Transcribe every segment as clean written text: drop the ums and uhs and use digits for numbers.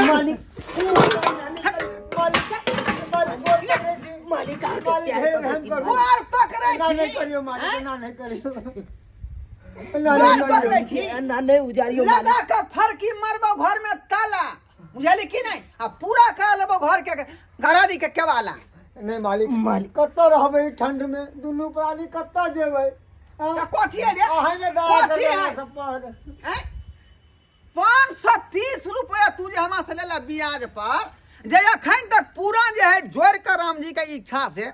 मालिक। मालिक, मालिक, गोर पकड़ै छी। मालिक, अहाँके मालिक, प्यार हे, पकड़ै हम छी, करू। मालिक। गोर पकड़ै एना नहि छी। करियौ मालिक, एना नहि करियौ, एना गोर नहि पकड़ै करियौ। छी। एना नहि उजारियौ मालिक। लगा के फरकी मारबो घर में ताला, बुझली कि नहीं? आ पूरा कर लेबो घर के घरारी के केवाला। नहि मालिक। मालिक। कतऽ रहबै ई ठंड मे? दुनू प्राणी कतऽ जेबै? तऽ कथी है रे? अहाँ ने दया कथी करबै है? हमरा सब पर। आँय? 530 रुपया तू जे हमरा से लेला ब्याज पर, जे अखन तक पूरा जे है जोड़ के राम जी के इच्छा से,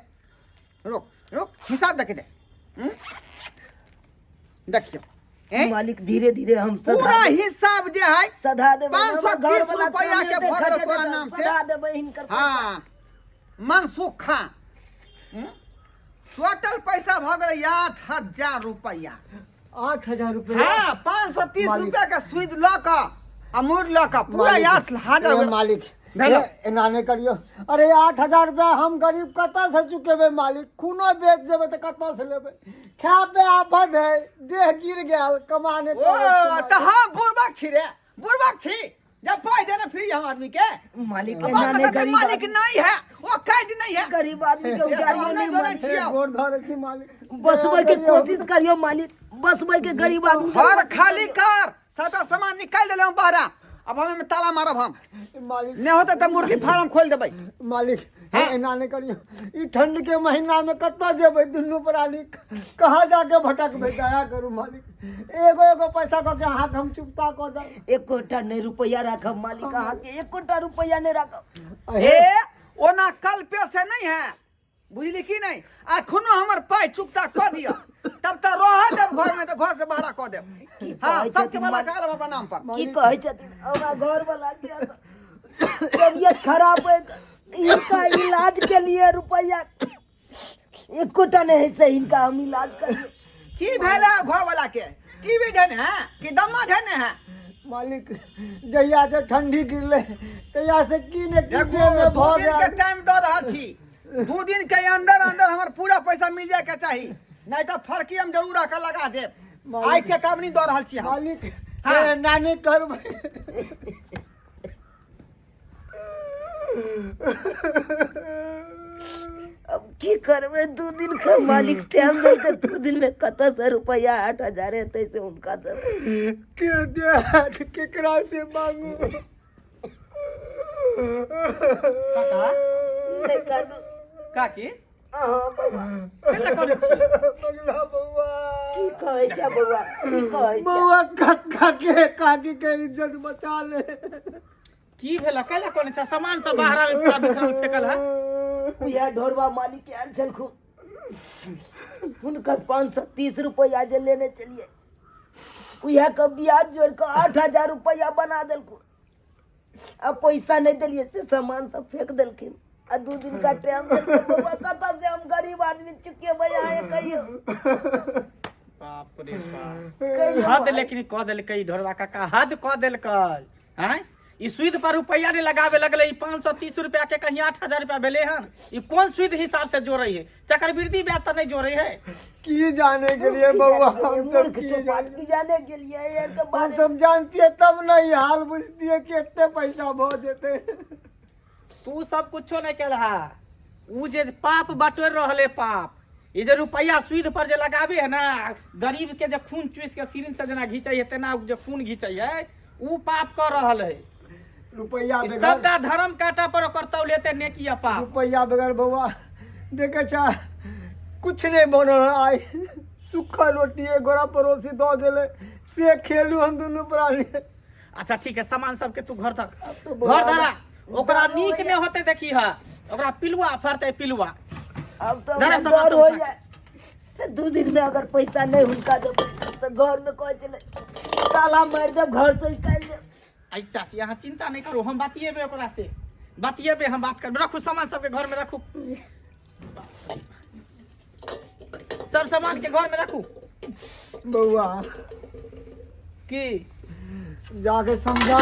रुक रुक, हिसाब देख दे। हम्म? देखियो ए? मालिक, धीरे धीरे हम सधा पूरा देबै। हिसाब जे है सधा देबै। 530 हमर घरवला रुपया के कामे भऽ गेल खटे तोरा देतै, नाम से। सधा देबै हिनकर पैसा। हाँ, मनसुख खां। हम्म? टोटल पैसा भऽ गेलै 8000 रुपया। 8000 रुपया? हाँ, 530 मालिक। रुपया के सूद लऽ कऽ आ मूर लऽ कऽ पूरा मालिक, 8000 ए मालिक। भेलो। ए, एना नहि करियौ। अरे, 8000 रुपया हम गरीब कतऽ से चुकेबै मालिक? खूनो बेच जेबै तऽ कतऽ से लेबै? खाय पे आफत है, देह गिर गेल, कमा नहि ओ पबै छी। तऽ हम बुड़बक छी रे, बुड़बक छी जब पाई देना फ्री हम आदमी के। मालिक, अब एना बात नहि बताते गरीब मालिक आदमी- नहीं है, वो कैद नहीं है। गरीब आदमी के उजाड़ियो हम नहीं नहीं बोलै मालिक। छी। हे, गोर धरै छी मालिक। बसबै के दया करियौ। कोशिश करियो मालिक, बसबै के गरीब आदमी के। घर खाली कर, सबटा सामान निकाल देले हम बाहर, अब हम एहिमे ताला मारब हम। मालिक। नहीं होते तऽ मुर्गी फार्म खोल देबै। मालिक, एना नहि करियौ। ई ठंड के महीना में कतऽ जेबै दुनू प्राणी? कहाँ जाके भटकबै? दया करू मालिक, एगो एगो पैसा कऽ के अहाँके हम चुकता कऽ देब। एकोटा नहि रुपैआ राखब मालिक, अहाँके एकोटा रुपैआ नहि राखब। ए, ओना कल पे से नहीं है, बुझली कि नहीं? अखनो हमर पाइ चुकता कऽ दिअ तब तऽ रह देब घर में, तऽ घर से बाहर कऽ देब। की हाँ, कहै सबके छथिन वाला मालिक? कऽ लेब अपन नाम पर। की कहै छथिन? हमरा घर वाला के तबियत खराब है, इनका इलाज के लिए रुपैआ एकोटा नहीं है से इनका हम इलाज करिए। की भेल है घर वाला के? टीवी धेने है कि दम्मा धेने है? मालिक, जहिया से ठंडी गिरले तहिया से की ने की देखो, देह में दू भऽ दिन के गेल। टाइम दऽ रहल छी, 2 दिन के अंदर अंदर हमर पूरा पैसा मिल जाए के चाही, नहीं तऽ फर्की हम जरूर आके लगा देब। मालिक। आइ चेतावनी दऽ रहल छी हम। मालिक। हाँ। ए, नानी करबै। अब की करबै? 2 दिन के मालिक टाइम देलकै, 2 दिन में कतऽ से रुपैआ 8000 हेतै से हुनका देबै? के देत? केकरा से मांगू? काका। नहि कानू। काकी। अहाँ बौआ। केला करै छी? पगला बौआ। की कहै छै बौआ, की कहै छै? बौआ, काका के काकी के इज्जत बचा ले। की भेल? कैला कोने छ? सामान सब बाहर में पूरा बिखरल फेकल है। उएह ढोरबा मालिक के आयल छलखुन, हुनकर 530 रुपैआ जे लेने चलिए, उएह के ब्याज जोड़ कऽ 8000 रुपैआ बना देलखुन आ पैसा नहि देलियै से सामान सब फेंक देलखिन आ 2 दिन का टाइम देलकै। बौआ, कतऽ से हम गरीब आदमी चुकेबै? अहाँ कहियौ। बाप रे बाप। कहियौ। हद लेकिन कऽ देलकै ई ढोरबा काका, हद कऽ देलकै। आँय, ई सूद पर रुपैआ नहि लगाबे लगलै। ई 530 रुपया के कहीं 8000 रुपया भेलै हन? ई कोन सूद हिसाब से जोड़ै है? चक्रवृद्धि ब्याज तऽ नहि जोड़ै है। की जाने के लिए बउआ, हम सब मूर्ख की चौपाट जाने। की जाने गेलियै एकर हम बारे। सब जानतिए तब न ई हाल बुझतिए कि एते पैसा भ जेते। तू सब कुछो नहीं केलहा, उ जे पाप बटोर रहले पाप। ई जे रुपैआ सूद पर जे लगाबे है ना, गरीब के जे खून चूस के सिरिंज से जेना घींचै है तेना उ जे खून घींचै है, उ पाप कर रहल है। रुपैआ ई बगैर सबटा धर्म काटा पर ओकर तौलेते नेकी आ पाप। रुपैआ बगैर बउआ देखे छा कुछ नहीं बनल। आइ सूखा रोटी एक गोरा पड़ोसी दऽ गेलै से खेलू हम दुनू प्राणी। अच्छा ठीक है, सामान सबके तू घर धर। तो बौआ घर धरा ओकरा। डर नीक होइए। नहि होते देखी है, ओकरा पिलुआ फरते पिलुआ। अब तो धरा हमरा सामान डर सब हो उठा। जाए से 2 दिन में अगर पैसा नहीं हुनका देबै तऽ घर में कहै छलै ताला मारि देब, घर से निकालि देब। आई चाची, अहाँ चिंता नहीं करू, हम बतियेबे ओकरा से, बतियेबे हम, बात करबे। रखू सामान सबके घर में रखू, सब सामान के घर में रखू। बउआ। की? जाके समझा।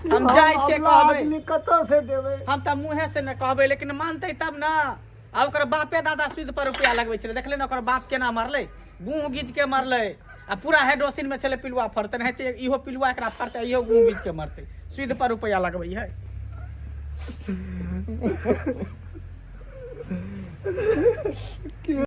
हम जाइ छियै कहबै। आदमी कतऽ से देबै? हम तऽ मुँहे से न कहबै, लेकिन मानतै तब न। आ ओकर बापे दादा सूद पर रुपया लगबै छलै, देखले ने ओकर बाप केना मरलै? गुह गीज के मरलै आ पूरा हेडोसिन में छलै पिलुआ फड़तै, नहीं तऽ इहो पिलुआ एकरा फड़तै, इहो गुह गीज के मरतै। सुद पर रुपैआ लगबै है।